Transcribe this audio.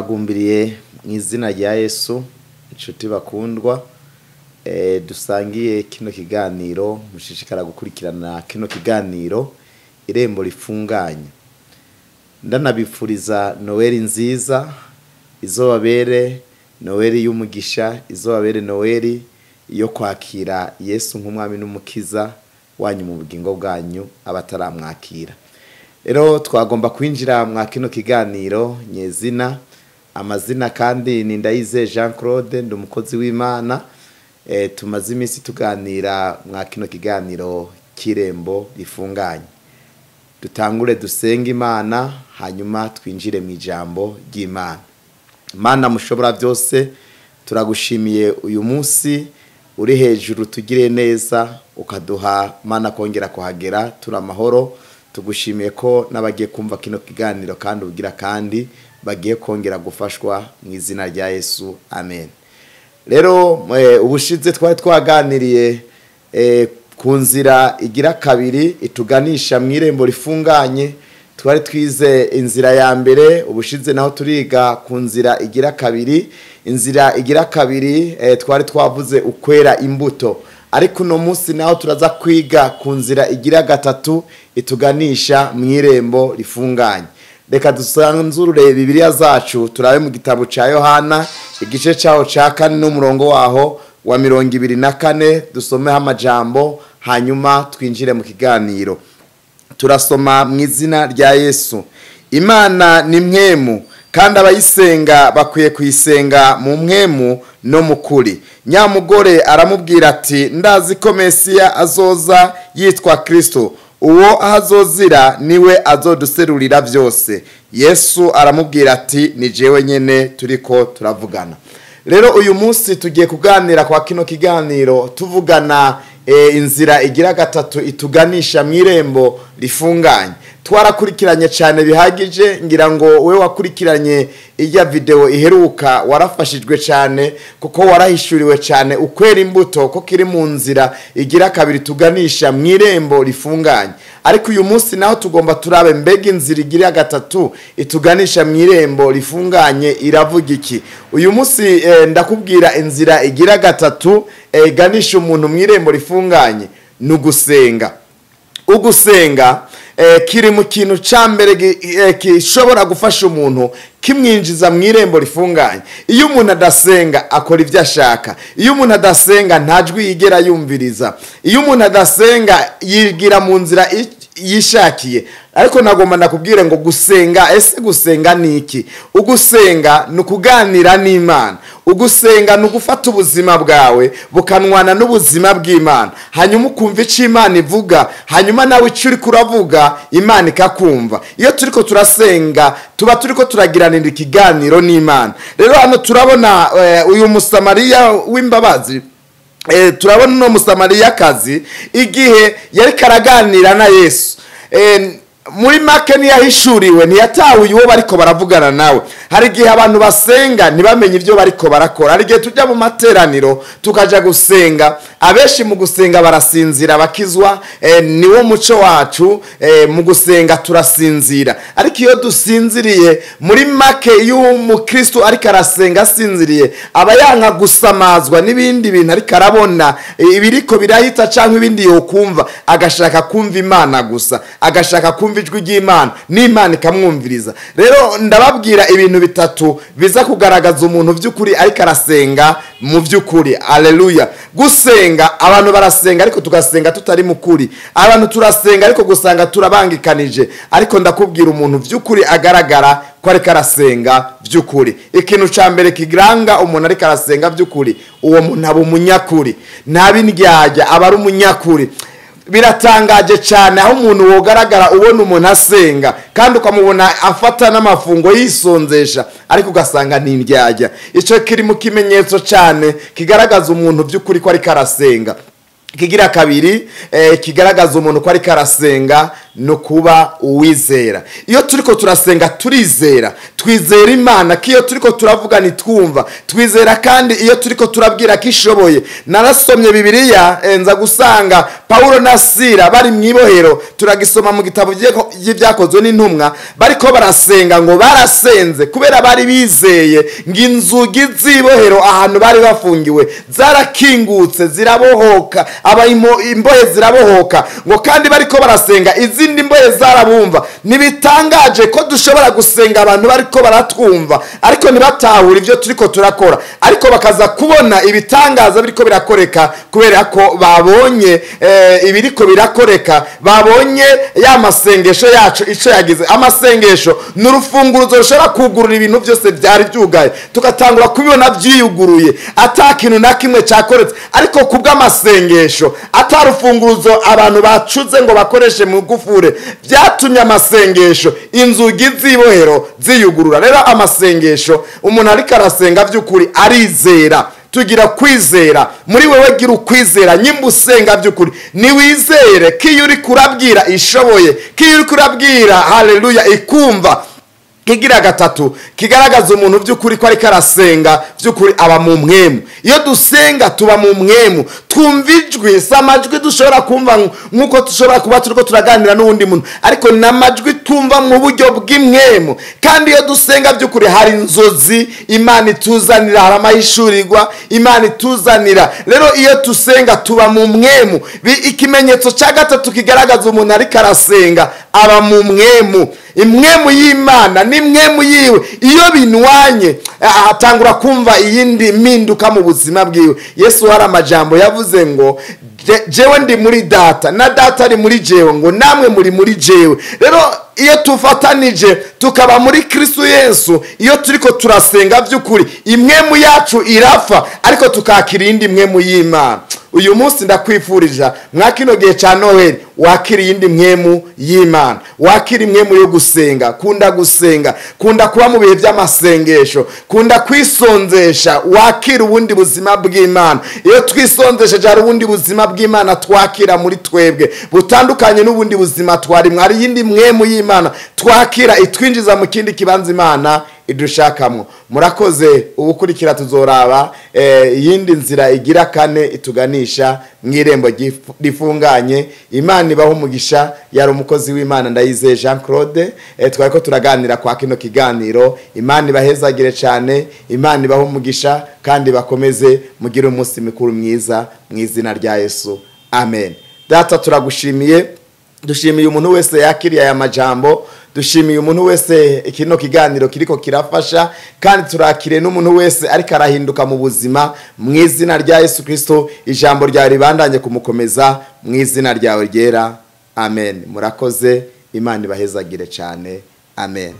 Turabagumbiriye mu izina rya Yesu, inshuti bakundwa, dusangiye kino kiganiro, mushishikara gukurikirana kino kiganiro Irembo Rifunganye. Ndanabifuriza Noel nziza, izobabere Noel y'umugisha, izobabere Noel yo kwakira Yesu nk'umwami n'umukiza wanyu mu bugingo bwanyu abataramwakira. Rero twagomba kwinjira mwa kino kiganiro nyezina, amazina kandi ni Ndayize Jean Claude, ndi umukozi w'Imana. Tumaze iminsi tuganira mwa kino kiganiro cy'Irembo Rifunganye. Dutangure dusenge Imana, hanyuma twinjire mu ijambo ry'Imana. Mana mushobora byose, turagushimiye uyu munsi uri hejuru, tugire neza ukaduha Mana kongera kuhagera turi amahoro. Tugushimiye ko n'abagiye kumva kino kiganiro kandi ugira kandi bagiye kongera gufashwa mu izina rya Yesu, amen. Rero ubushize twari twaganiriye ku nzira igira kabiri ituganisha mu irembo rifunganye. Twari twize inzira ya mbere, ubushize naho turiga ku nzira igira kabiri. Inzira igira kabiri twari twavuze ukwera imbuto, ariko uno munsi naho turaza kwiga ku nzira igira gatatu ituganisha mu irembo rifunganye. Reka dusanzurure Bibiliya zacu, turabe mu gitabo ca Yohana igice caho ca 4 n'umurongo waho wa 24, dusomeho amajambo hanyuma twinjire mu kiganiro. Turasoma mu izina rya Yesu. Imana ni mwemu, kandi abayisenga bakwiye kuyisenga mu mwemu no mu kuri. Nyamugore aramubwira ati, ndazi ko Mesiya azoza yitwa Kristo, uwo ahazozira niwe azoduserurira byose. Yesu aramubwira ati, ni jewe nyene turiko turavugana. Rero uyu munsi tugiye kuganira kwa kino kiganiro tuvugana inzira igira gatatu ituganisha mu irembo rifunganye. Twarakurikiranye cyane bihagije, ngira ngo we wakurikiranye ijya video iheruka warafashijwe cyane, kuko warahishuriwe cyane ukwera imbuto ko kiri mu nzira igira kabiri tuganisha mu irembo rifunganye. Ariko uyu munsi naho tugomba turabe mbega inzira igira gatatu ituganisha mu irembo rifunganye iravuga iki. Uyu munsi ndakubwira inzira igira gatatu iganisha umuntu mu irembo rifunganye ni ugusenga. Ugusenga kiri mu kintu ca mbere gishobora gufasha umuntu kimwinjiza mu irembo rifunganye. Iyo umuntu adasenga akora ibyo ashaka. Iyo umuntu adasenga ntajwi yigera yumviriza. Iyo umuntu adasenga yigira mu nzira yishakiye. Ariko nagomba nakubwire ngo gusenga, ese gusenga ni iki? Ugusenga ni ukuganira n'Imana. Ugusenga ni ugufata ubuzima bwawe bukanwana n'ubuzima bw'Imana, hanyuma ukumva icyo Imana ivuga, hanyuma nawe icyo uri kuravuga Imana ikakumva. Iyo turiko turasenga tuba turiko turagiranira ikiganiro n'Imana. Rero hano turabona uyu Musamariya w'imbabazi, turabona uno Musamariyakazi igihe yari karaganira na Yesu. Muri make ntiyahishuriwe, ntiyatahuye uwo bariko baravugana nawe. Hari igihe abantu basenga ntibamenye ibyo bariko barakora. Hari igihe tujya mu materaniro tukaja gusenga, abenshi mu gusenga barasinzira bakizwa. Niwo muco wacu, mu gusenga turasinzira. Ariko iyo dusinziriye, muri make iyo umukristo ariko arasenga asinziriye, aba yanka gusamazwa n'ibindi bintu ariko arabona ibiriko birahita canke ibindi yokumva, agashaka kumva Imana gusa, agashaka kumva ijwi ry'Imana n'Imana ikamwumviriza. Rero ndababwira ibintu bitatu biza kugaragaza umuntu by'ukuri ariko arasenga mu by'ukuri. Haleluya. Gusenga, abantu barasenga ariko tugasenga tutari mu kuri. Abantu turasenga ariko gusanga turabangikanije. Ariko ndakubwira umuntu by'ukuri agaragara ko ariko arasenga by'ukuri. Ikintu ca mbere kigiranga umuntu ariko arasenga by'ukuri, uwo muntu aba umunyakuri, ntabindyajya, aba ari umunyakuri. Biratangaje cyane aho umuntu wogaragara ubona umuntu asenga kandi ukamubona afata n'amafungo yisonzesha, ariko ugasanga ni indyarya. Icyo kiri mu kimenyetso cyane kigaragaza umuntu by'ukuri ko ariko arasenga. Kigira kabiri kigaragaza umuntu ko ariko arasenga no kuba uwizera. Iyo turiko turasenga turizera, twizera Imana ko iyo turiko turavuga nitwumva, twizera kandi iyo turiko turabwira ko ishoboye. Narasomye Bibiliya nza gusanga Paulo na Sila bari mu ibohero, turagisoma mu gitabo by'ibyakozwe n'intumwa, bariko barasenga ngo barasenze kubera bari bizeye ngo inzugi z'ibohero ahantu bari bafungiwe zarakingutse zirabohoka, aba imbohe zirabohoka, ngo kandi bariko barasenga izindi mbohe zarabumva. Nibitangaje ko dushobora gusenga abantu bariko baratwumva ariko ntibatahura ibyo turiko turakora, ariko bakaza kubona ibitangaza biriko birakoreka kubera ko babonye ibiriko birakoreka, babonye ya masengesho yacu ico yagize. Amasengesho ni urufunguruzo rushobora kugurura ibintu byose byari byugaye, tugatangura kubibona byiyuguruye ata kintu na kimwe cyakoretse, ariko kubw'amasengesho atarufunguruzo abantu bacuze ngo bakoreshe mu gufure, byatumye amasengesho inzugi z'ibohero ziyugurura. Rero amasengesho umuntu ariko arasenga by'ukuri arizera, tugira kwizera muri wewe, gira ukwizera nyimba usenga by'ukuri, niwizere ko iyo uri kurabwira ishoboye, ko iyo uri kurabwira haleluya ikumva. Kigira gatatu kigaragaza umuntu by'ukuri ko ariko arasenga by'ukuri aba mu mwemu. Iyo dusenga tuba mu mwemu, twumva ijwi, si amajwi dushobora kumva nk'uko dushobora kuba turiko turaganira n'uwundi muntu, ariko ni amajwi twumva mu buryo bw'imwemu. Kandi iyo dusenga by'ukuri hari inzozi Imana ituzanira, hari amahishurirwa Imana ituzanira. Rero iyo dusenga tuba mu mwemu. Ikimenyetso cya gatatu kigaragaza umuntu ariko arasenga aba mu mwemu. Imwemu y'Imana n'imwemu yiwe iyo binwanye atangura kumva iyindi mpinduka mu buzima bwiwe. Yesu hari amajambo yavuze ngo jewe ndi muri data na data ari muri jewe, ngo namwe muri muri jewe. Rero iyo tufatanije tukaba muri Kristo Yesu, iyo turiko turasenga by'ukuri imwemu yacu irafa, ariko tukakira iyindi mwemu y'Imana. Uyu munsi ndakwifurija mwa kino gihe ca Noheli wakira iyindi mwemu y'Imana, wakira imwemu yo gusenga. Kunda gusenga, kunda kuba mu bihe by'amasengesho, kunda kwisonzesha, wakira ubundi buzima bw'Imana. Iyo twisonzesheje hari ubundi buzima bw'Imana twakira muri twebwe butandukanye n'ubundi buzima twarimwe. Hari iyindi mwemu y'Imana twakira itwinjiza mu kindi kibanza Imana idushakamwo. Murakoze ubukurikira, tuzoraba iyindi nzira igira kane ituganisha mu irembo rifunganye. Imana ibaho umugisha. Yari umukozi w'Imana Ndayizeye Jean Claude, twari ko turaganira kwa kino kiganiro. Imana ibahezagire cyane, Imana ibaho umugisha kandi bakomeze mugire umunsi mukuru mwiza mu izina rya Yesu, amen. Data turagushimiye, dushimiye umuntu wese yakiriye aya majambo, dushimiye umuntu wese kino kiganiro kiriko kirafasha, kandi turakire n'umuntu wese ariko arahinduka mu buzima mu izina rya Yesu Kristo. Ijambo ryawe ribandanye kumukomeza mu izina ryawe ryera, amen. Murakoze, Imana ibahezagire cyane, amen.